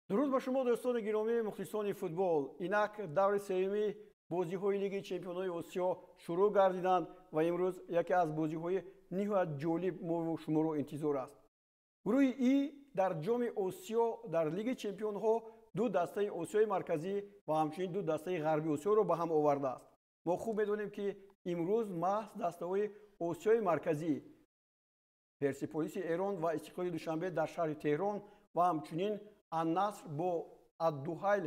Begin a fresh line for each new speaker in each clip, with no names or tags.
Дуруд ба шумо, дӯстони гиромӣ, мухлисони футбол. Инак даври сеюми бозиҳои Лигаи чемпионҳои Осиё шурӯъ гардиданд ва имрӯз яке аз бозиҳои ниҳоят ҷолиб мову шуморо интизор аст. Гурӯҳи И дар Ҷоми Осиё дар Лигаи чемпионҳо ду дастаи Осиёи Марказӣ ва ҳамчунин ду дастаи Ғарби Осиёро ба ҳам овардааст. Мо хуб медонем, ки имрӯз маҳз дастаҳои Осиёи Марказӣ, Персиполиси Эрон ва Истиқлоли Душанбе дар шаҳри Теҳрон ва ҳамчунин Аннаср бо Аддуҳайл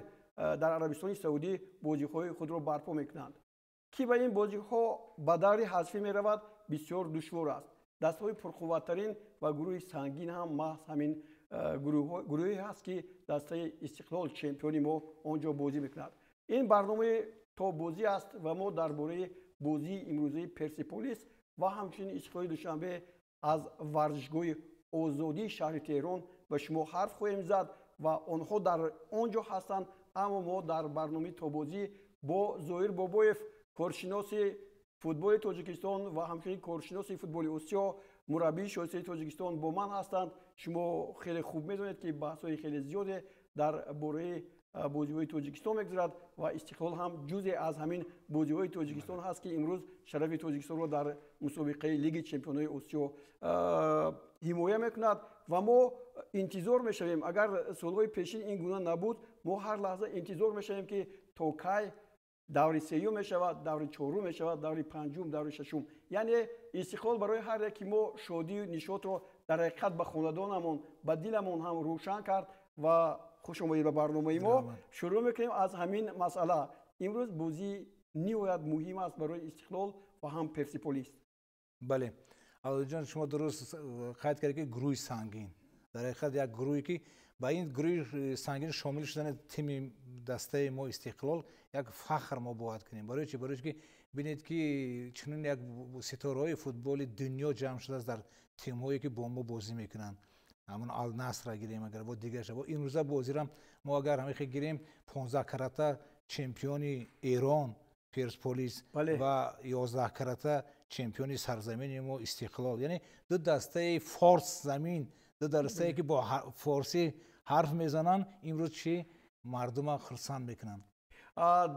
дар Арабистони Саудӣ бозиҳои худро барпо мекунанд. Ки ба ин бозиҳо ба даври ҳазфӣ меравад, бисёр душвор аст. Дастаҳои пурқувваттарин ва гурӯҳи сангин ҳам маҳз ҳамин гурӯҳе ҳаст, ки дастаи Истиқлол, чемпиони мо, он ҷо бозӣ мекунад. Ин барномаи Тобозӣ аст ва мо дар бораи бозии имрӯзаи Персиполис ва ҳамчунин Истиқлоли Душанбе аз варзишгоҳи Озодии шаҳри Теҳрон ба шумо ҳарф хоҳем зад ва онҳо дар он ҷо ҳастанд. Аммо мо дар барномаи Тобозӣ бо Зоир Бобоев, коршиноси футболи Тоҷикистон ва ҳамчунин коршиноси футболи Осиё, мураббии шоистаи Тоҷикистон бо ман ҳастанд. Шумо хеле хуб медонед, ки баҳсҳои хеле зиёде дар бораи бозиҳои Тоҷикистон мегузарад ва Истиқлол ҳам ҷузе аз ҳамин бозиҳои Тоҷикистон ҳаст, ки имрӯз шарафи Тоҷикистонро дар мусобиқаи Лиги чемпионҳои Осиё ҳимоя мекунад. Ва мо интизор мешавем, агар солҳои пешин ин гуна набуд, мо ҳар лаҳза интизор мешавем, ки то кай даври сеюм мешавад, даври чорум мешавад, даври панҷум, даври шашум. Яъне Истиқлол барои ҳар яки мо шодию нишотро дар ҳақиқат ба хонадонамон, ба диламон ҳам рӯшан кард. Ва хуш омадед ба барномаи мо. Шурӯъ мекунем аз ҳамин масъала. Имрӯз бозӣ ниҳоят муҳим аст барои Истиқлол ва ҳам Персиполис.
Бале, Алоҷон, шумо дуруст қайд кардед, ки гурӯҳи сангин, дар ҳақиқат як гурӯҳе, ки ба ин гурӯҳи сангин шомил шудани тими дастаи мо Истиқлол як фахр мо бояд кунем. Барои чи? Барои ки бинед, ки чунин як ситораҳои футболи дунё ҷамъ шудааст дар тимҳое, ки бо мо бозӣ мекунанд. Ҳамон Алнасра гирем агар, бо дигарша, бо имрӯза бозирам мо агар ҳамихе гирем, 15-карата чемпиони Эрон Персполис ва 11-карата чемпиони сарзамини мо Истиқлол, яъне ду дастаи форс замин, ду дастае, ки бо форсӣ ҳарф мезананд, имрӯз чӣ мардума хурсанд мекунанд.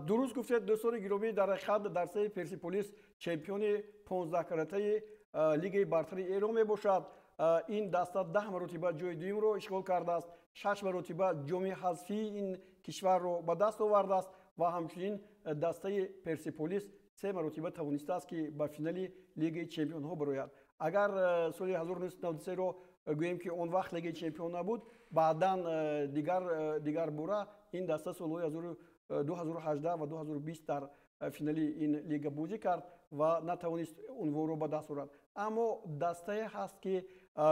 Дуруст гуфтед, дӯстони гиромӣ. Дар ҳақиқат дастаи Персиполис чемпиони 15-каратаи Лигаи бартари Эрон мебошад. Ин даста 10 маротиба ҷои дуюмро ишғол кардааст, шаш маротиба ҷоми ҳазфии ин кишварро ба даст овардааст ва ҳамчунин дастаи Персиполис се маротиба тавонистааст, ки ба финали Лигаи чемпионҳо барояд. Агар соли 1993-ро гӯем, ки он вақт Лигаи чемпион набуд, баъдан дигар бора ин даста солҳои 2018 ва 2020 дар финали ин лига бозӣ кард ва натавонист унвонро ба даст орад. Аммо дастае ҳаст, ки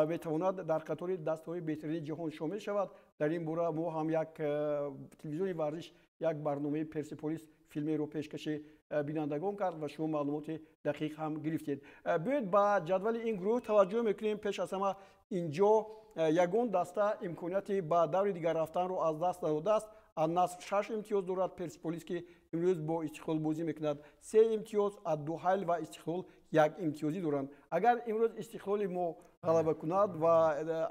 метавонад дар қатори дастаҳои беҳтарини ҷаҳон шомил шавад. Дар ин бора мо ҳам як телевизиони варзиш як барномаи Персиполис филмеро пешкаши бинандагон кард ва шумо маълумоти дақиқ ҳам гирифтед. Биёед, ба ҷадвали ин гурӯҳ таваҷҷӯҳ мекунем. Пеш аз ҳама, инҷо ягон даста имконияти ба даври дигар рафтанро аз даст надодааст. Аннаср шаш имтиёз дорад, Персиполис, ки имрӯз бо Истиқлол бозӣ мекунад, се имтиёз, Аддуҳайл ва Истиқлол як имтиёзӣ доранд. Агар имрӯз Истиқлоли мо ғалаба кунад ва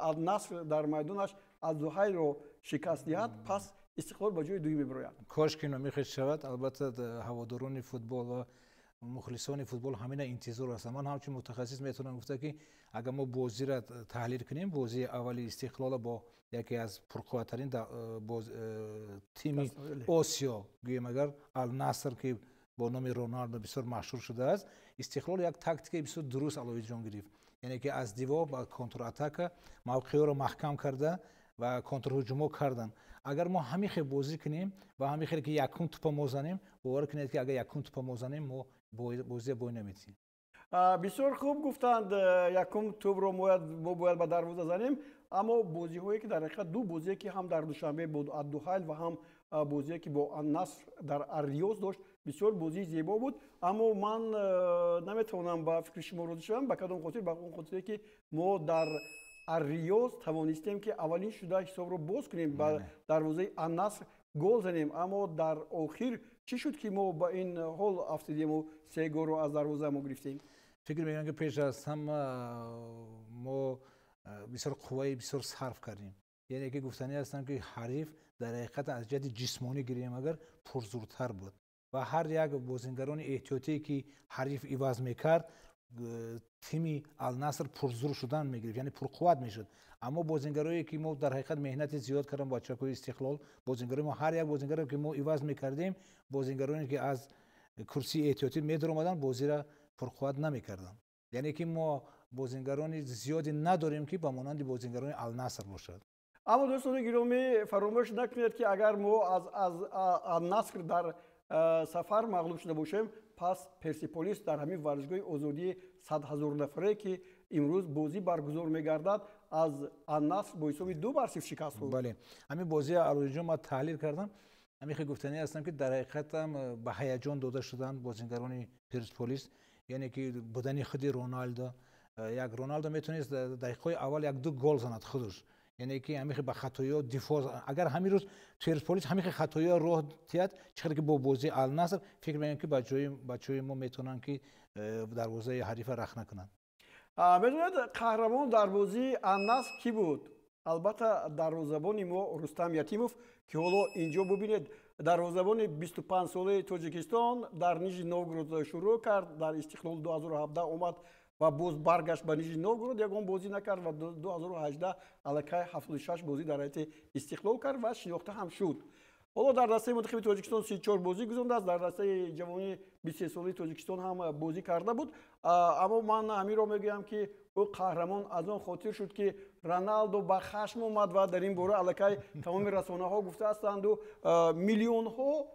Аннаср дар майдонаш Аддуҳайлро шикаст диҳад, пас Истиқлол ба ҷои дуюм мебарояд.
Кош ки номихел шавад. Албатта, ҳаводорони футбол ва мухлисони футбол ҳамина интизор ҳастанд. Ман ҳамчун мутахассис метавонам гуфта, ки агар мо бозиро таҳлил кунем, бозии аввали Истиқлола бо яке аз пурқувваттарин тими Осиё гӯем агар, Алнаср, ки бо номи Роналдо бисёр машҳур шудааст, Истиқлол як тактикаи бисёр дуруст, Алоиҷон, гирифт, яъне ки аз дивор ба контратака мавқеъро маҳкам карда ва контрҳуҷумҳо карданд. Агар мо ҳамин хел бозӣ кунем ва ҳамин хеле, ки якум тупа мо занем, бовар кунед, ки агар якум тупа мо занем, мо бозия бой наметиҳем.
Бисёр хуб гуфтанд, якум тӯбро мо бояд ба дарвоза занем. Аммо бозиҳое, ки дар ҳақиқат ду бозие, ки ҳам дар Душанбе бо Аддухайл ва ҳам бозие, ки бо Аннаср дар Арриёз дошт, бисёр бозии зебо буд. Аммо ман наметавонам ба фикри шумо розӣ шавам. Ба кадом хотир? Ба он хотире, ки мо дар Арриёз тавонистем, ки аввалин шуда ҳисобро боз кунем, ба дарвозаи Аннаср гол занем. Аммо дар охир чӣ шуд, ки мо ба ин ҳол афтидему се голро аз дарвоза мо гирифтем?
Фикр мекунам, ки пеш аз ҳама мо бисёр қувваи бисёр сарф кардем. Яъне ки гуфтанӣ ҳастам, ки ҳариф дар ҳақиқат аз ҷиҳати ҷисмонӣ гирем агар пурзуртар буд ва ҳар як бозингарони эҳтиётие ки ҳариф иваз мекард, тими Алнаср пурзур шудан мегирифт, яъне пурқувват мешуд. Аммо бозингарое ки мо дар ҳақиқат меҳнати зиёд кардам, бачакҳои Истиқлол, бозингарои мо, ҳар як бозингаре ки мо иваз мекардем, бозингароне ки аз курсии эҳтиётӣ медаромаданд, бозиро пурқувват намекарданд. Яъне ки мо бозингарони зиёде надорем, ки ба монанди бозингарони Алнаср бошад.
Аммо, дӯстони гиромӣ, фаромӯш накунед, ки агар мо аз Алнаср дар сафар мағлуб шуда бошем, пас Персиполис дар ҳамин варзишгоҳи Озодии 100 000 нафаре, ки имрӯз бозӣ баргузор мегардад, аз Аннаср бо ҳисоби 2-0 шикаст хӯрд.
Бале, ҳамин бозии, Алоҷон, ман таҳлил кардам. Ҳамин хел гуфтанӣ ҳастам, ки дар ҳақиқатам ба ҳаяҷон дода шуданд бозингарони Персполис. Яъне ки будани худи Роналдо, як Роналдо метавонист дақиқаҳои аввал як ду гол занад худаш. Яъне ки ҳамин хел ба хатоиҳо дифоъ, агар ҳамин рӯз Персполис ҳамин хел хатоиҳо роҳ диҳад, чӣ хеле ки бо бозии Алнаср, фикр мекунам, ки бачаҳои мо метавонанд, ки дарвозаи ҳарифа рахна кунанд.
Медонед, қаҳрамон дар бозии Аннаср кӣ буд? Албатта, дарвозабони мо Рустам Ятимов, ки ҳоло инҷо бубинед. Дарвозабони 25-солаи Тоҷикистон дар Нижний Новгород шурӯъ кард, дар Истиқлол 2017 омад ва боз баргашт ба Нижний Новгород, ягон бозӣ накард ва 2018 аллакай 76 бозӣ дар ҳайати Истиқлол кард ва шинохта ҳам шуд. Ҳоло дар дастаи мунтахаби Тоҷикистон 34 бозӣ гузондааст, дар дастаи ҷавонии 23-солаи Тоҷикистон ҳам бозӣ карда буд. Аммо ман ҳаминро мегӯям, ки ӯ қаҳрамон аз он хотир шуд, ки Роналдо ба хашм омад ва дар ин бора аллакай тамоми расонаҳо гуфтаҳастанду миллионҳо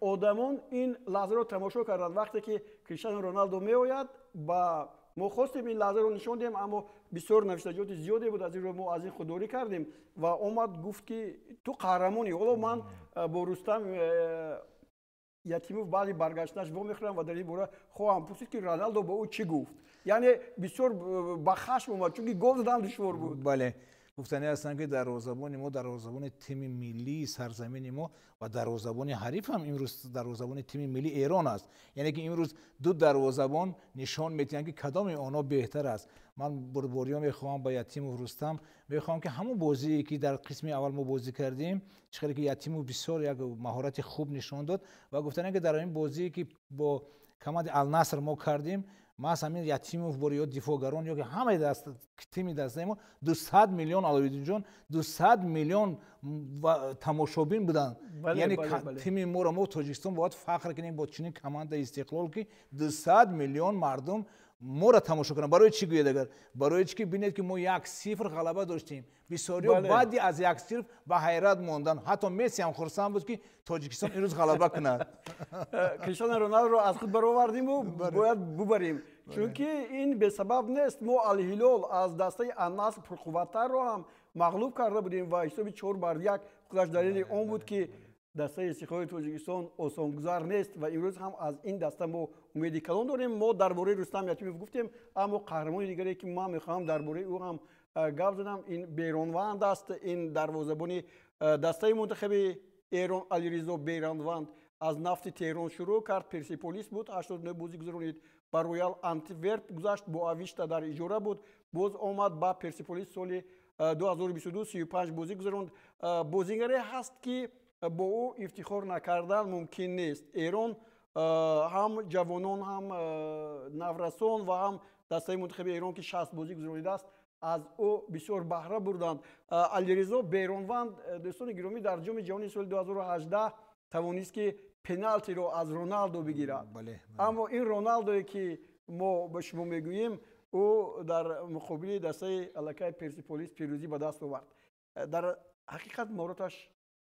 одамон ин лаҳзаро тамошо карданд, вақте ки Криштиану Роналдо меояд. Ба мо хостем ин лаҳзаро нишон диҳем, аммо бисёр навиштаҷоти зиёде буд, аз ин рӯ мо аз ин худдорӣ кардем. Ва омад, гуфт, ки ту қаҳрамонӣ. Ҳоло ман бо Рустам Ятимов баъди баргаштанаш вомехӯрам ва дар ин бора хоҳам пурсид, ки Роналдо ба ӯ чӣ гуфт. Яъне бисёр ба хашм омад, чунки гол задан душвор буд.
Бале, гуфтанӣ ҳастам, ки дарвозабони мо, дарвозабони тими миллии сарзамини мо ва дарвозабони ҳариф ҳам имрӯз дарвозабони тими миллии Эрон аст. Яъне ки имрӯз ду дарвозабон нишон медиҳанд, ки кадоми онҳо беҳтар аст. Ман бурдбориё мехоҳам ба Ятимов Рустам, мехоҳам, ки ҳамон бозие ки дар қисми аввал мо бозӣ кардем, чӣ хеле ки Ятимов бисёр як маҳорати хуб нишон дод, ва гуфтанӣ, ки дар ин бозие ки бо командаи Алнаср мо кардем, маҳз ҳамин Ятимов бор ё дифоъгарон ё ки ҳамаи тими дастаи мо, 200 миллион, Аловиддинҷон, 200 миллион тамошобин буданд. Яъне тими моро мо, Тоҷикистон, бояд фахр кунем бо чунин командаи Истиқлол, ки 200 миллион мардум моро тамошо кунанд. Барои чӣ гӯяд агар? Барои чӣ ки бинед, ки мо 1-0 ғалаба доштем. Бисёриҳо баъди аз 1-0 ба ҳайрат монданд. Ҳатто Месси ҳам хурсанд буд, ки Тоҷикистон имрӯз ғалаба кунад.
Криштиану Роналдоро аз худ баровардиму бояд бубарем, чунки ин бесабаб нест. Мо Алҳилол аз дастаи Аннаср пурқувваттарро ҳам мағлуб карда будем ва ҳисоби 4-1 худаш далели он буд, ки дастаи Истиқлоли Тоҷикистон осонгузар нест ва имрӯз ҳам аз ин даста мо умеди калон дорем. Мо дар бораи Рустам Ятимов гуфтем, аммо қаҳрамони дигаре, ки ман мехоҳам дар бораи ӯ ҳам гап занам, ин Беронванд аст. Ин дарвозабони дастаи мунтахаби Эрон, Алиризо Беронванд, аз Нафти Теҳрон шурӯъ кард, Персиполис буд, 89 бозӣ гузаронид, ба Роял Антверп гузашт, Боавишта дар иҷора буд, боз омад ба Персиполис, соли 2022 35 бозӣ гузаронд. Бозигаре ҳаст, ки бо ӯ ифтихор накардан мумкин нест. Эрон ҳам ҷавонон, ҳам наврасон ва ҳам дастаи мунтахаби Эрон, ки 60 бозӣ гузаронидааст, аз ӯ бисёр баҳра бурданд. Алиризо Беронванд, дӯстони гиромӣ, дар Ҷоми ҷаҳони соли 2018 тавонист, ки пеналтиро аз Роналдо бигирад. Аммо ин Роналдое, ки мо ба шумо мегӯем, ӯ дар муқобили дастаи аллакай Персиполис пирӯзӣ ба даст овард. Дар ҳақиқат маҳораташ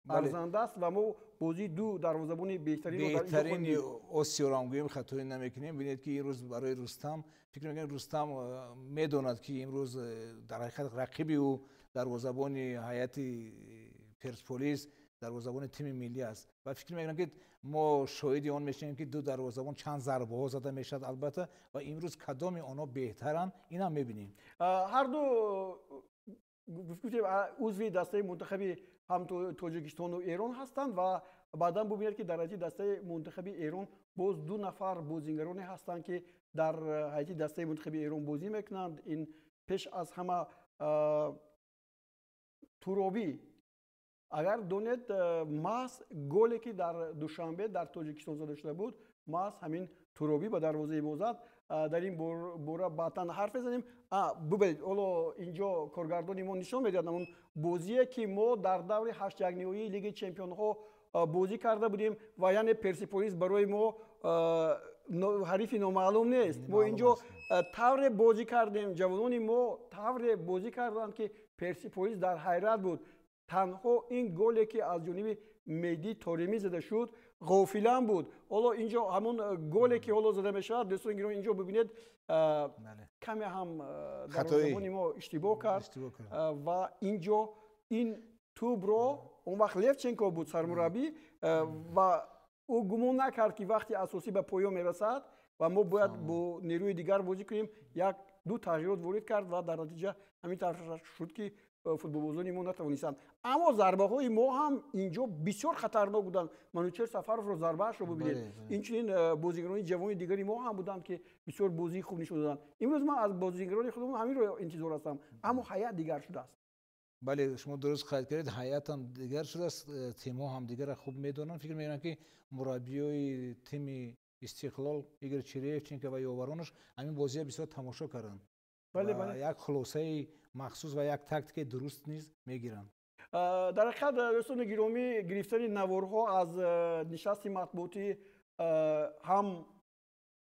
арзанда аст ва мо бозии ду дарвозабони
беҳтарини Осиёро ҳам гӯем, хатоӣ намекунем. Бинед, ки имрӯз барои Рустам, фикр мекунем, Рустам медонад, ки имрӯз дар ҳақиқат рақиби ӯ дарвозабони ҳайати Персполис, дарвозабони тими миллӣ аст. Ва фикр мекунам, ки мо шоҳиди он мешавем, ки ду дарвозабон чанд зарбаҳо зада мешавад, албатта, ва имрӯз кадоми онҳо беҳтаранд, инам мебинем.
Ҳарду, гуфтем, узви дастаи мунтахаби ҳам Тоҷикистону Эрон ҳастанд ва баъдан бубинед, ки дар ҳайати дастаи мунтахаби Эрон боз ду нафар бозингароне ҳастанд, ки дар ҳайати дастаи мунтахаби Эрон бозӣ мекунанд. Ин пеш аз ҳама Туробӣ, агар донед, маҳз голе ки дар Душанбе, дар Тоҷикистон зада шуда буд, маҳз ҳамин Туробӣ ба дарвозаи мо зад. Дар ин бора баъдан ҳарф мезанем. Бубинед, ҳоло инҷо коргардони мо нишон медиҳад ҳамон бозие, ки мо дар даври ҳаштякниҳоии Лиги чемпионҳо бозӣ карда будем, ва яъне Персиполис барои мо ҳарифи номаълум нест. Мо инҷо тавре бозӣ кардем, ҷавонони мо тавре бозӣ карданд, ки Персиполис дар ҳайрат буд. Танҳо ин голе, ки аз ҷониби Меҳдӣ Торемӣ зада шуд, ғофилан буд. Ҳоло инҷо ҳамон голе, ки ҳоло зада мешавад, дӯстони гиромӣ, инҷо бибинед, каме ҳам дарвозабони мо иштибоҳ кард ва инҷо ин тӯбро, он вақт Левченко буд сармураббӣ, ва ӯ гумон накард, ки вақти асосӣ ба поён мерасад ва мо бояд бо нерӯи дигар бозӣ кунем. Як ду тағйирот ворид кард ва дар натиҷа ҳамин тавр шуд, ки футболбозони мо натавонистанд. Аммо зарбаҳои мо ҳам инҷо бисёр хатарнок буданд. Манучер Сафаровро зарбаашро бибинед. Инчунин бозигарони ҷавони дигари мо ҳам буданд, ки бисёр бозии хуб нишон доданд. Имрӯз ман аз бозигарони худамон ҳаминро интизор ҳастам, аммо ҳайат дигар шудааст.
Бале, шумо дуруст қайд кардед, ҳайатам дигар шудааст, тимҳо ҳамдигарро хуб медонанд. Фикр мекунам, ки мураббиёи тими Истиқлол, Игор Черевченко ва ёваронаш, ҳамин бозиро бисёр тамошо карданд, як хулосаи махсус ва як тактикаи дуруст низ мегиранд.
Дар ҳақиқат, дӯстони гиромӣ, гирифтани наворҳо аз нишасти матбуотӣ ҳам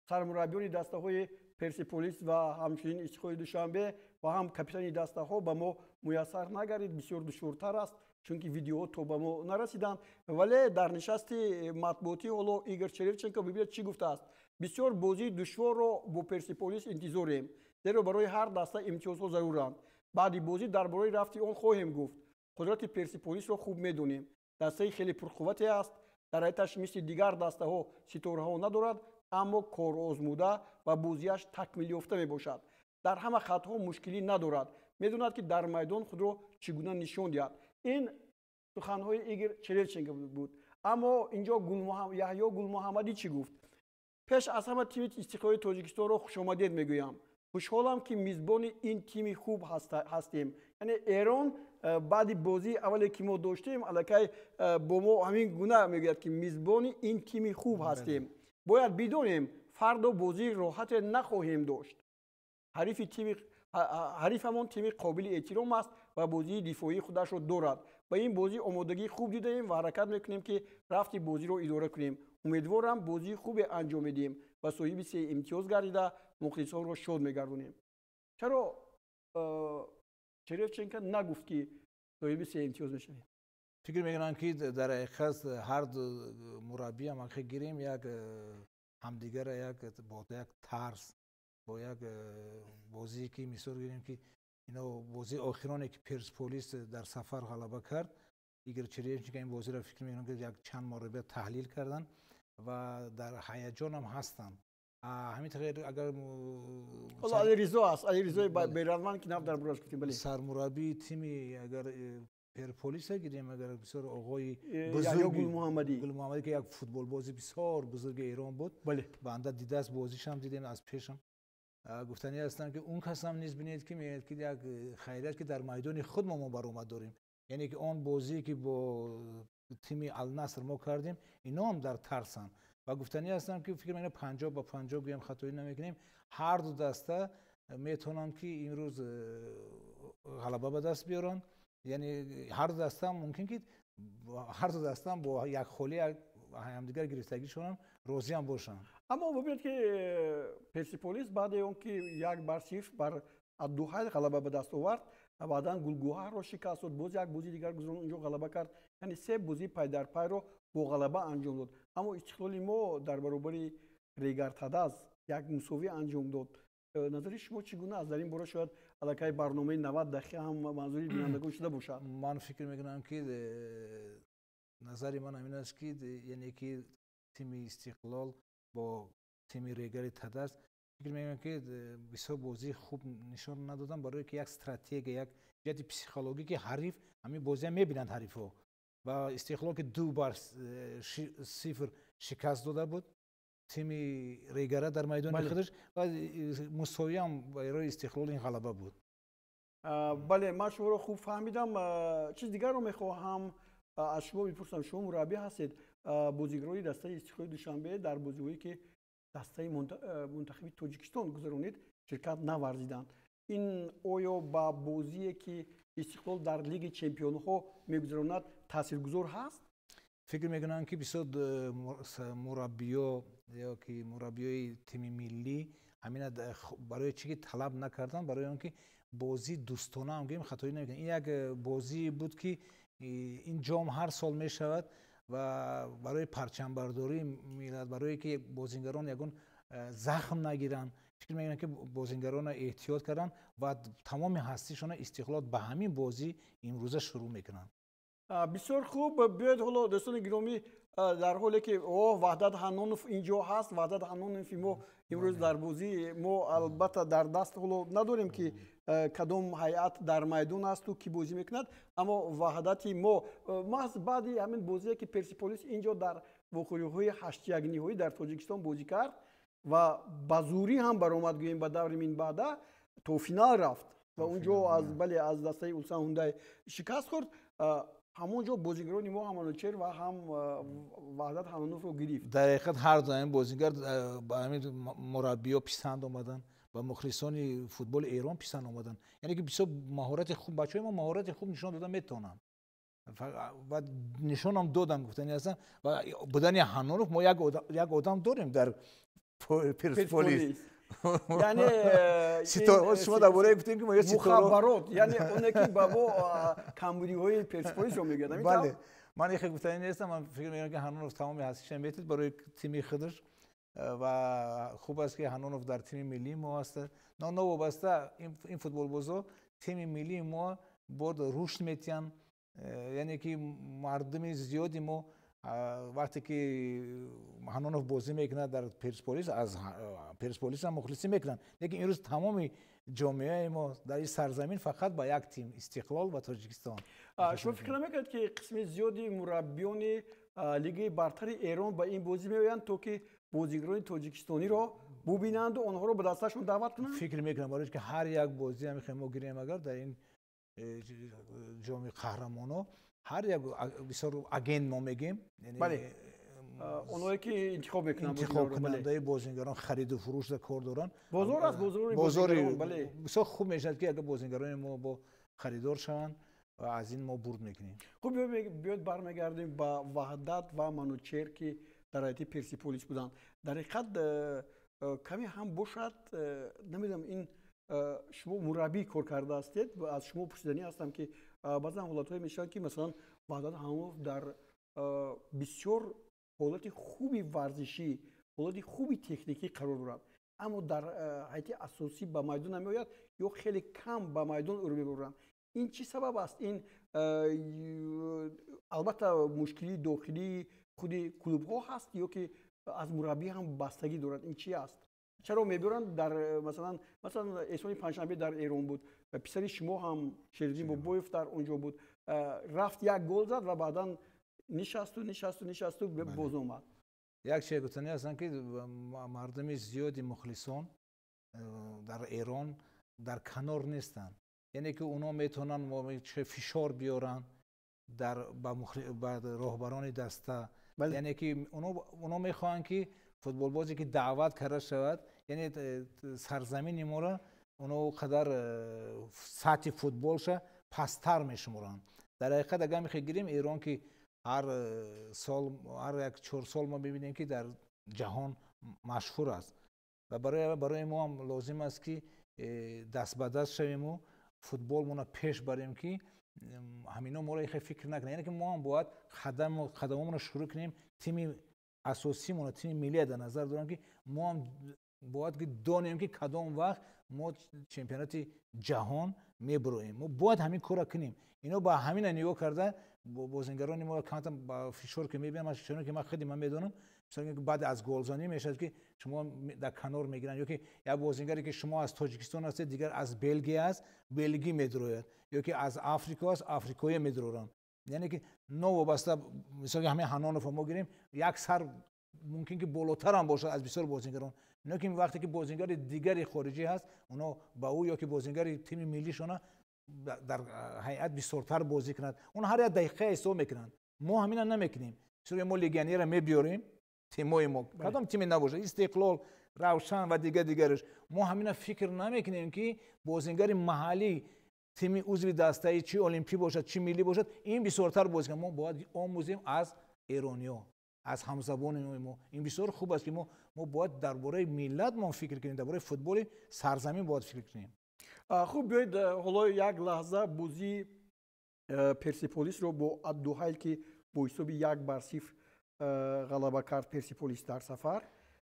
сармураббиёни дастаҳои Персиполис ва ҳамчунин Истиқлоли Душанбе ва ҳам капитани дастаҳо ба мо муяссар нагардид, бисёр душвортар аст, чунки видеоҳо то ба мо нарасиданд. Вале дар нишасти матбуотӣ ҳоло Игор Черевченко, бибинед, чӣ гуфтааст: «Бисёр бозии душворро бо Персиполис интизорем, зеро барои ҳар даста имтиёзҳо заруранд. Баъди бозӣ дар бораи рафти он хоҳем гуфт. Қудрати Персиполисро хуб медонем, дастаи хеле пурқуввате аст. Дар ҳайаташ мисли дигар дастаҳо ситораҳо надорад, аммо корозмуда ва бозиаш такмилёфта мебошад. Дар ҳама хатҳо мушкилӣ надорад, медонад, ки дар майдон худро чӣ гуна нишон диҳад». Ин суханҳои Игор Черевченко буд. Аммо инҷо Яҳё Гулмуҳаммадӣ чӣ гуфт? «Пеш аз ҳама тими Истиқлоли Тоҷикистонро хушомадед мегӯям. Хушҳолам, ки мизбони ин тими хуб ҳастем». Яъне Эрон баъди бозии аввале, ки мо доштем, аллакай бо мо ҳамин гуна мегӯяд, ки мизбони ин тими хуб ҳастем. «Бояд бидонем, фардо бозии роҳате нахоҳем дошт. Ҳарифамон тими қобили эҳтиром аст ва бозии дифоии худашро дорад. Ба ин бозӣ омодагии хуб дидаем ва ҳаракат мекунем, ки рафти бозиро идора кунем. Умедворам, бозии хубе анҷом медиҳем ва соҳиби се имтиёз гардида, мухлисонро шод мегардонем». Чаро Черевченко нагуфт, ки соҳиби се имтиёз мешавем?
Фикр мекунам, ки дар ҳақиқат ҳар мураббиам ҳақи гирем, як ҳамдигарра як бо як тарс, бо як бозие, ки мисол гирем, ки ино бозии охироне, ки Персполис дар сафар ғалаба кард, Игор Черевченко ин бозиро, фикр мекунам, ки як чанд маротиба таҳлил карданд ва дар ҳаяҷонам ҳастанд. Ҳамин тағйир агар
Ҳоло Алиризо аст, Алиризои Беранванд, ки нав дар бораш гуфтем, бале.
Сармураббии тими агар Перполиса гирем, агар бисёр оғои
Яҳё Гулмуҳаммадӣ.
Гулмуҳаммадӣ, ки як футболбози бисёр бузурги Эрон буд, банда дидааст, бозишам дидем аз пешам. Гуфтанӣ ҳастам, ки он касам низ бинед, ки мегӯяд, ки як хайрият, ки дар майдони худ мо баромад дорем. Яъне ки он бозие, ки бо тими Алнаср мо кардем, иноам дар тарсанд. Ва гуфтанӣ ҳастам, ки фикр мекунам, 50 ба 50 гӯям, хатоӣ намекунем, ҳар ду даста метавонанд, ки имрӯз ғалаба ба даст биёранд. Яъне ҳар ду даста мумкин, ки ҳар ду дастаам бо як холӣ ҳамдигар гирифтагишонам розиам бошанд.
Аммо бубинед, ки Персиполис баъде он ки 1 бар 0 бар Аддуҳайл ғалаба ба даст овард, баъдан Гулгуҳарро шикаст дод, боз як бозии дигар гузаронд, унҷо ғалаба кард, яъне се бозии пайдарпайро бо ғалаба анҷом дод. Аммо Истиқлоли мо дар баробари Регар-ТадАЗ як мусовӣ анҷом дод. Назари шумо чӣ гуна аст дар ин бора? Шояд аллакай барномаи 90 дақиқа ҳам манзури бинандагон шуда бошад.
Ман фикр мекунам, ки назари ман ҳамин аст, ки яъне ки тими Истиқлол бо тими Регари ТадАЗ, фикр мекунам, ки бисёр бозии хуб нишон надодам, барое ки як стратегия, як ҷиҳати психологӣ, ки ҳариф ҳамин бозия мебинанд ҳарифҳо. Ва Истиқлол, ки 2 бар 0 шикаст дода буд тими Регара дар майдони худаш, ва мусовиам барои Истиқлол ин ғалаба буд.
Бале, ман шуморо хуб фаҳмидам. Чиз дигарро мехоҳам аз шумо бипурсам. Шумо мураббӣ ҳастед. Бозигарони дастаи Истиқлоли Душанбе дар бозиҳое, ки дастаи мунтахаби Тоҷикистон гузаронид, ширкат наварзиданд. Ин оё ба бозие, ки Истиқлол дар Лиги чемпионҳо мегузаронад, таъсиргузор ҳаст?
Фикр мекунам, ки бисёр мураббиё ё ки мураббиёи тими миллӣ ҳамина барои чӣ ки талаб накарданд, барои он ки бозии дӯстона ҳам гӯем, хатоӣ намекунем. Ин як бозие буд, ки ин ҷом ҳар сол мешавад ва барои парчамбардории миллат, барое ки бозингарон ягон захм нагиранд, фикр мекунам, ки бозингаронро эҳтиёт карданд ва тамоми ҳастишона Истиқлол ба ҳамин бозӣ имрӯза шурӯъ мекунанд.
Бисёр хуб. Биёед ҳоло, дӯстони гиромӣ, дар ҳоле ки о Ваҳдат Ҳаннонов инҷо ҳаст. Ваҳдат Ҳаннонови мо имрӯз дар бозии мо, албатта, дар даст ҳоло надорем, ки кадом ҳайат дар майдон асту кӣ бозӣ мекунад, аммо Ваҳдати мо маҳз баъди ҳамин бозие, ки Персиполис инҷо дар вохӯриҳои ҳаштякниҳоӣ дар Тоҷикистон бозӣ кард ва ба зурӣ ҳам баромад, гӯем, ба даври минбаъда, то финал рафт ва унҷо аз, бале, аз дастаи Улсан Ҳундай шикаст хӯрд, ҳамон ҷо бозигарони мо ҳам Манучер ва ҳам Ваҳдат Ҳаноновро гирифт.
Дар ҳақиқат, ҳар ду ҳамин бозингар ба ҳамин мураббиё писанд омаданд, ба мухлисони футболи Эрон писанд омаданд. Яъне ки бисёр маҳорати хуб, бачаҳои мо маҳорати хуб нишон дода метавонанд ва нишонам доданд, гуфтани ҳастам. Ва будани Ҳаннонов, мо як одам дорем дар Персполис.
Яъне
шумо дар бораи гуфтем, ки мо
мухаббарот, яъне оне ки ба мо камбудиҳои Персполисро мегӯяд.
Бале, ман ихе гуфтани нестам. Ман фикр мекунам, ки Ҳаннонов тамоми ҳастиша метид барои тими худаш ва хуб аст, ки Ҳаннонов дар тими миллии мо аст. Новобаста ин футболбозо тими миллии мо бод рушд метиҳанд, яъне ки мардуми зиёди мо, вақте ки Ҳаннонов бозӣ мекунад дар Персполис, аз Персполис ҳам мухлисӣ мекунанд. Лекин имрӯз тамоми ҷомеаи мо дар ин сарзамин фақат ба як тим, Истиқлол ва Тоҷикистон.
Шумо фикр намекунед, ки қисми зиёди мураббиёни Лигаи бартари Эрон ба ин бозӣ меоянд, то ки бозигарони тоҷикистониро бубинанду онҳоро ба дасташон даъват кунанд?
Фикр мекунам, барои ки ҳар як бозӣ ҳамихе мо гирем, агар дар ин ҷоми қаҳрамоно ҳар як бисёр агент мо мегем.
Бале, онҳое ки интихоб мекунанд.
Интихобкунандаи бозингарон, хариду фурӯшда кор доранд.
Бозор аст, бозори.
Бозори бисёр хуб мешавад, ки агар бозингарони мо бо харидор шаванд ва аз ин мо бурд мекунем.
Хуб, биёед бармегардем ба Ваҳдат ва Манучер, ки дар ҳайати Персиполис буданд. Дар ҳақиқат, каме ҳам бошад, намедонам, ин шумо мураббӣ кор карда ҳастед, аз шумо пурсиданӣ ҳастам, ки баъзан ҳолатҳое мешаванд, ки масалан Ваҳдат Ҳаннонов дар бисёр ҳолати хуби варзишӣ, ҳолати хуби техникӣ қарор дорад, аммо дар ҳайати асосӣ ба майдон намеояд ё хеле кам ба майдон ӯро мебаранд. Ин чӣ сабаб аст? Ин албатта мушкилии дохилии худи клубҳо ҳаст ё ки аз мураббӣ ҳам бастагӣ дорад? Ин чӣ аст? Чаро мебаранд дар масалан Эҳсони Панҷшанбе дар Эрон буд, писари шумо ҳам, Шериддин Бобоев, дар он ҷо буд, рафт, як гол зад ва баъдан нишасту, нишасту, нишасту, боз омад.
Як чизе гуфтанӣ ҳастам, ки мардуми зиёди мухлисон дар Эрон дар канор нестанд, яъне ки онҳо метавонанд фишор биёранд дар ба роҳбарони даста, яъне ки онҳо мехоҳанд, ки футболбозе ки даъват карда шавад, яъне сарзамини моро онҳо қадар сатҳи футболша пасттар мешуморанд. Дар ҳақиқат, агар мехоҳем гирем, Эрон ки ҳар сол, ҳар як 4 сол мо мебинем, ки дар ҷаҳон машҳур аст, ва барои мо ҳам лозим аст, ки даст ба даст шавему футболмона пеш барем, ки ҳамино моро ихе фикр накунанд. Яъне ки мо ҳам бояд қадамомонро шурӯъ кунем, тими асосимона, тими миллия дар назар дорам, ки мо ҳам бояд ки донем, ки кадом вақт мо чемпионати ҷаҳон мебуроем. Мо бояд ҳамин корро кунем. Ино ба ҳамина нигоҳ карда, бозингарони моро камтан ба фишор ки мебинам, чуно ки ман худи ман медонам, баъд аз голзанӣ мешавад, ки шумо дар канор мегиранд, ё ки як бозингаре ки шумо аз Тоҷикистон ҳастед, дигар аз Белгия аст, белгӣ медурояд, ё ки аз Африко аст, африкоя медуроранд. Яъне ки новобаста, мисол ҳамин Ҳаноновро мо гирем, як сар мумкин ки болотарам бошад аз бисёр бозингарон, лекин вақте ки бозингари дигари хориҷӣ ҳаст, онҳо ба ӯ ё ки бозингари тими миллишона. Дар ҳайат бисёртар бозӣ кунад. Он ҳар як дақиқа ҳисоб мекунанд. Мо ҳамина намекунем. Бисёр мо легионера мебиёрем, тимои мо кадом тиме набошад, Истиқлол, Равшан ва дигар дигараш, мо ҳамина фикр намекунем, ки бозингари маҳаллӣ, тими узви дастаи, чи олимпӣ бошад, чи миллӣ бошад, ин бисёртар бозӣ кунад. Мо бояд омӯзем аз эрониё, аз ҳамзабони мо. Ин бисёр хуб аст, ки мо бояд дар бораи миллатмон фикр кунем, дар бораи футболи сарзамин бояд фикр кунем.
Хуб, биёед ҳоло як лаҳза бозии Персиполисро бо Аддуҳайл, ки бо ҳисоби 1-0 ғалаба кард Персиполис дар сафар,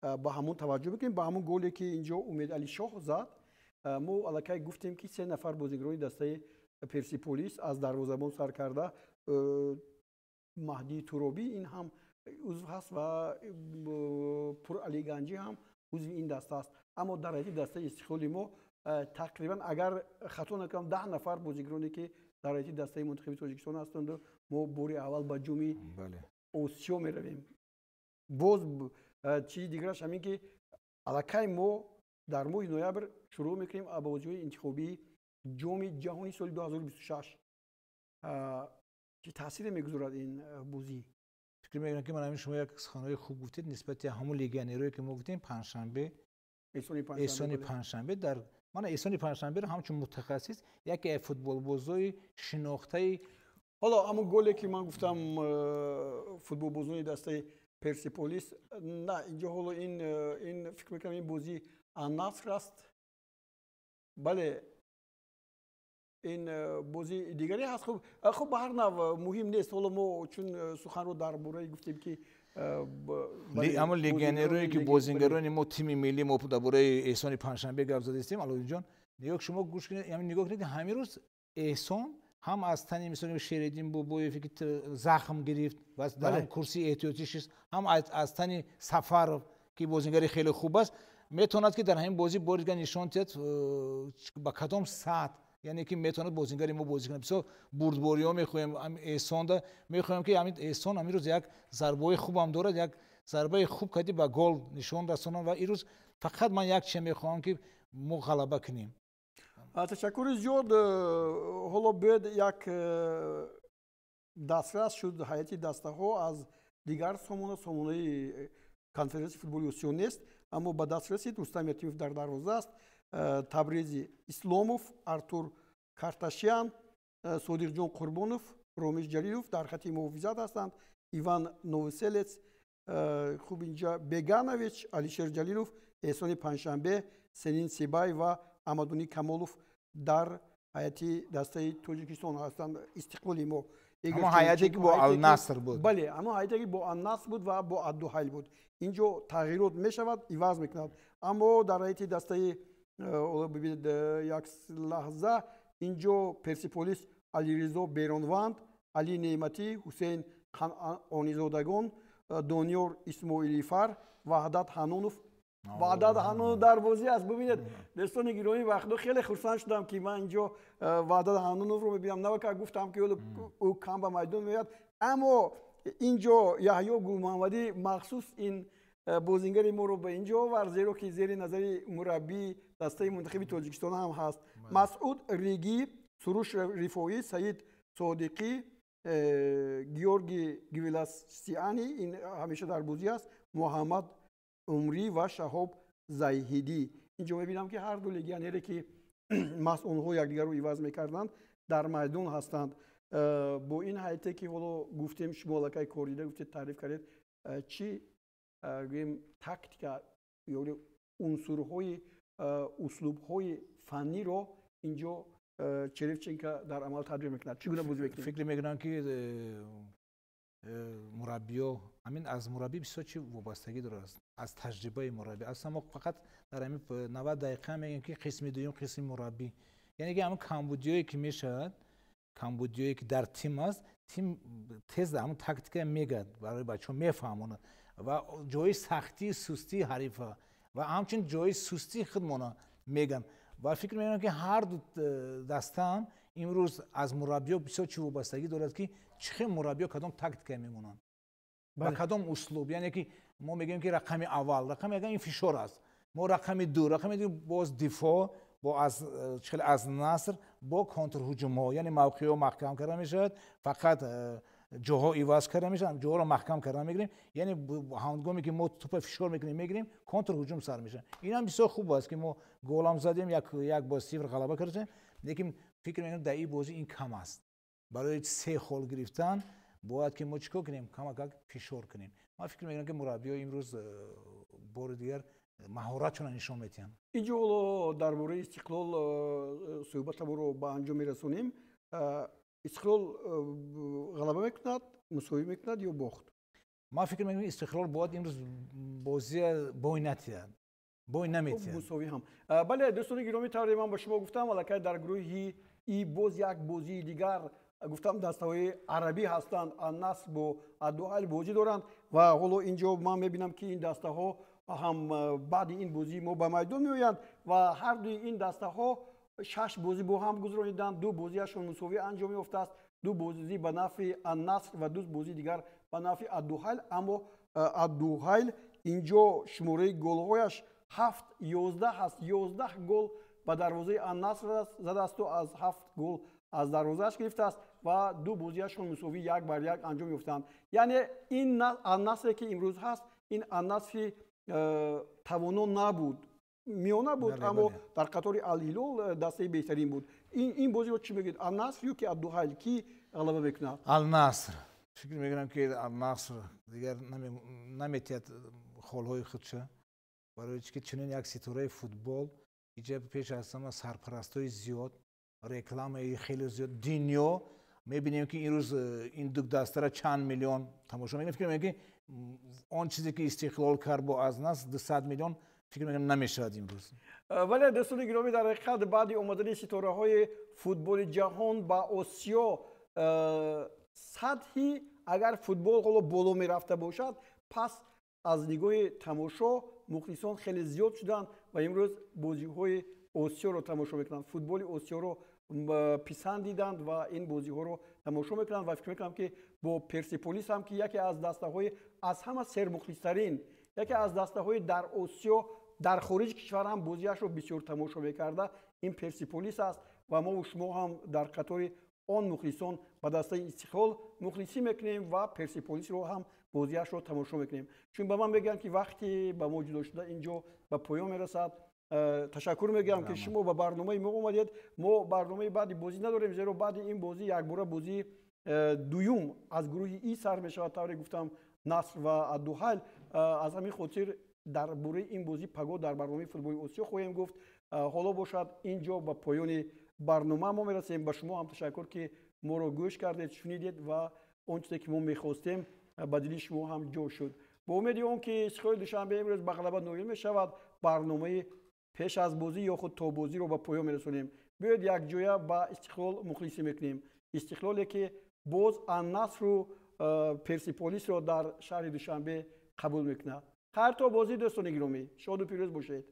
ба ҳамон таваҷҷӯҳ мекунем, ба ҳамон голе, ки инҷо Умедали Шоҳ зад. Мо аллакай гуфтем, ки се нафар бозигарони дастаи Персиполис, аз дарвозабон сар карда, Маҳдии Туробӣ, ин ҳам узв ҳаст, ва Пурали Ганҷӣ ҳам узви ин даста аст. Аммо дар ҳайати дастаи Истиқлоли мо тақрибан, агар хато накунам, 10 нафар бозигароне, ки дар ҳайати дастаи мунтахаби Тоҷикистон ҳастанду мо бори аввал ба Ҷоми Осиё меравем. Боз чизи дигараш ҳамин, ки аллакай мо дар моҳи ноябр шурӯъ мекунем бозиҳои интихобии Ҷоми Ҷаҳони соли 2026. Чӣ таъсире мегузорад ин бозӣ?
Фикр мекунам, ки ман ҳамин шумо як суханҳои хуб гуфтед нисбати ҳамон легионерое, ки мо гуфтем панҷшанбе, Эҳсони Панҷшанбе. Дар мана Эҳсони Панҷшанберо ҳамчун мутахассис, яке аз футболбозои шинохтаи
Ҳоло ҳамон голе, ки ман гуфтам, футболбозони дастаи Персиполис, на, инҷо ҳоло ин фикр мекунам, ин бозии Аннаср аст. Бале, ин бозии дигаре ҳаст. Хуб, ба ҳар нав муҳим нест. Ҳоло мо чун суханро дар бораи гуфтем, ки
Ҳамон легионерое, ки бозингарони мо, тими миллӣ, мо дар бораи Эҳсони Панҷшанбе гап задистем. Алоуддинҷон, нигоҳ, шумо гӯш кунед, нигоҳ кунед, ҳамин рӯз Эҳсон ҳам аз тани, мисоли, Шереддин Бобоев, ки захм гирифт ва дар курсии эҳтиётӣ шист, ҳам аз тани Сафаров, ки бозингари хеле хуб аст, метавонад, ки дар ҳамин бозӣ бори дигар нишон диҳад, ба кадом сатҳ, яъне ки метавонад бозингари мо бозӣ кунад. Бисёр бурдбориҳо мехоҳем Эҳсонда, мехоҳем, ки ҳамин Эҳсон ҳамин рӯз як зарбаҳои хубам дорад, як зарбаи хуб кади ба гол нишон расонад. Ва ирӯз фақат ман як чиз мехоҳам, ки мо ғалаба кунем.
Ташаккури зиёд. Ҳоло биёед, як дастрас шуд ҳайати дастаҳо аз дигар сомона, сомонаи Конфедератсияи футболи Осиё нест, аммо ба даст расид. Рустам Ятимов дар дарвоза аст, Табрези Исломов, Артур Карташян, Содиқҷон Қурбонов, Ромиш Ҷалилов дар хати муҳофизат ҳастанд, Иван Новоселец, хуб, инҷа Беганович, Алишер Ҷалилов, Эҳсони Панҷшанбе, Сенин Сибай ва Амадуни Камолов дар ҳайати дастаи Тоҷикистон ҳастанд, Истиқлоли мо.
Ҳамон ҳайате, ки бо Алнаср буд.
Бале, ҳамон ҳайате, ки бо Алнаср буд ва бо Аддуҳайл буд. Инҷо тағйирот мешавад, иваз мекунад. Аммо дар ҳайати дастаи, бибинед, як лаҳза, инҷо Персиполис: Алиризо Беронванд, Али Неъматӣ, Ҳусейн Қанъонизодагон, Дониёр Исмоилифар, Ваҳдат Ҳанонов. Ваҳдат Ҳанонов дар бозӣ аст. Бубинед, дӯстони гиромӣ, вақтҳо хеле хурсанд шудам, ки ман инҷо Ваҳдат Ҳаноновро мебинам. Навака гуфтам, ки ӯ кам ба майдон меояд, аммо инҷо Яҳё Гулмуҳаммадӣ махсус ин бозингари моро ба инҷо овард, зеро ки зери назари мураббии дастаи мунтахаби Тоҷикистон ҳам ҳаст. Масъуд Ригӣ, Суруш Рифоӣ, Саид Содиқӣ, Георги Гвиласиани, ин ҳамеша дар бозӣ аст, Муҳаммад Умрӣ ва Шаҳоб Зайҳидӣ. Инҷо мебинам, ки ҳар ду легионере, ки маҳз онҳо якдигарро иваз мекарданд, дар майдон ҳастанд. Бо ин ҳайате, ки ҳоло гуфтем, шумо аллакай корида гуфтед, таъриф кардед, чӣ гӯем, тактика ё унсурҳои, услубҳои фанниро инҷо Черевченко дар амал татбиқ мекунад? Чӣ гуна бозӣ мекунед?
Фикр мекунам, ки мураббиё, ҳамин аз мураббӣ бисёр чи вобастагӣ дорад, аз таҷрибаи мураббӣ. Аслан мо фақат дар ҳамин 90 дақиқа мегӯем, ки қисми дуюм қисми мураббӣ, яъне ки ҳамин камбудиҳое, ки мешавад, камбудиҳое, ки дар тим аст, тим тез ҳамон тактика мегӯяд, барои бачаҳо мефаҳмонад ва ҷои сахтии сустии ҳарифа ва ҳамчунин ҷои сустии худмона мегӯянд. Ва фикр мекунам, ки ҳар ду дастаам имрӯз аз мураббиё бисёр чи вобастагӣ дорад, ки чӣ хел мураббиё кадом тактика мемонанд ба кадом услуб. Яъне ки мо мегӯем, ки рақами аввал, рақами як ин фишор аст, мо рақами ду, рақами ду боз дифоъ. Бо аз хеле аз Наср бо контрҳуҷумҳо, яъне мавқеъҳо маҳкам карда мешавад, фақат ҷоҳо иваз карда мешавад, ҷоҳоро маҳкам карда мегирем. Яъне ҳангоме ки мо тӯпа фишор мекунем, мегирем, контрҳуҷум сар мешавад. Ин ҳам бисёр хуб аст, ки мо голам задем, 1-0 ғалаба кардем, лекин фикр мекунам, дар ин бозӣ ин кам аст. Барои се хол гирифтан бояд ки мо чӣ кор кунем? Камакак фишор кунем. Ман фикр мекунам, ки мураббиҳо имрӯз бори дигар маҳоратшонро нишон медиҳанд.
Инҷо ҳоло дар бораи Истиқлол суҳбатамонро ба анҷом мерасонем. Истиқлол ғалаба мекунад, мусовӣ мекунад ё бохт?
Ман фикр мекунам, Истиқлол бояд имрӯз бозия бой натиҳад, бой наметиҳад.
Мусовӣ ҳам бале. Дӯстони гиромӣ, тавре ман ба шумо гуфтам, аллакай дар гурӯҳи И боз як бозии дигар, гуфтам, дастаҳои арабӣ ҳастанд, Аннаср бо Аддуҳайл бозӣ доранд. Ва ҳоло инҷо ман мебинам, ки ин дастаҳо ҳам баъди ин бозии мо ба майдон меоянд ва ҳардуи ин дастаҳо шаш бозӣ бо ҳам гузарониданд. Ду бозиашон мусовӣ анҷом ёфтааст, ду бозӣ ба нафъи Аннаср ва ду бозии дигар ба нафъи Аддуҳайл. Аммо Аддуҳайл инҷо шумораи голҳояш 7-11 ҳаст, 11 гол ба дарвозаи Аннаср задаасту аз ҳафт гол аз дарвозааш гирифтааст ва ду бозиашон мусовӣ 1-1 анҷом ёфтанд. Яъне ин Аннасре, ки имрӯз ҳаст, ин Аннасри тавоно набуд, миёна буд, аммо дар қатори Алҳилол дастаи беҳтарин буд. Ин бозиро чӣ мегӯед, Аннаср ё ки Аддуҳайл, кӣ ғалаба мекунад?
Алнаср. Фикр мекунам, ки Алнаср дигар наметиҳад холҳои худша, барои чи ки чунин як ситораи футбол иҷа пеш аз ҳама сарпарастои зиёд, рекламаи хеле зиёд, дунё мебинем, ки имрӯз ин ду дастара чанд миллион тамошо мекунем. Фикр мекунам, ки он чизе, ки Истиқлол кард бо аз Наср, 200 миллион, фикр мекунам, намешавад имрӯз.
Вале, дӯстони гиромӣ, дар ҳақиқат баъди омадани ситораҳои футболи ҷаҳон ба Осиё, сатҳи агар футбол ҳоло боло мерафта бошад, пас аз нигоҳи тамошо мухлисон хеле зиёд шуданд ва имрӯз бозиҳои Осиёро тамошо мекунанд, футболи Осиёро писандиданд ва ин бозиҳоро тамошо мекунанд. Ва фикр мекунам, ки бо Персиполис ҳам, ки яке аз дастаҳои аз ҳама сермухлистарин, яке аз дастаҳои дар Осиё, дар хориҷи кишвар ҳам бозиашро бисёр тамошо мекарда, ин Персиполис аст. Ва мову шумо ҳам дар қатори он мухлисон ба дастаи Истиқлол мухлисӣ мекунем ва Персиполисро ҳам бозиашро тамошо мекунем. Чун ба ман мегӯянд, ки вақти ба мо ҷудо шуда инҷо ба поён мерасад, ташаккур мегӯям, ки шумо ба барномаи мо омадед. Мо барномаи баъди бозӣ надорем, зеро баъди ин бозӣ якбора бозии дуюм аз гурӯҳи И сар мешавад, тавре гуфтам, Наср ва Аддуҳайл. Аз ҳамин хотир дар бораи ин бозӣ пагоҳ дар барномаи футболи Осиё хоҳем гуфт. Ҳоло бошад, ин ҷо ба поёни барнома мо мерасем. Ба шумо ҳам ташаккур, ки моро гӯш кардед, шунидед ва он чизе, ки мо мехостем, ба дили шумо ҳам ҷо шуд. Бо умеди он ки Истиқлоли Душанбе имрӯз ба ғалаба ноил мешавад, барномаи пеш аз бозӣ ё худ то бозиро ба поён мерасонем. Биёед, якҷоя ба Истиқлол мухлисӣ мекунем, Истиқлоле, ки боз Аннасру Персиполисро дар шаҳри Душанбе қабул мекунад. Хайр то бозӣ, дӯстони гиромӣ, шоду пирӯз бошед.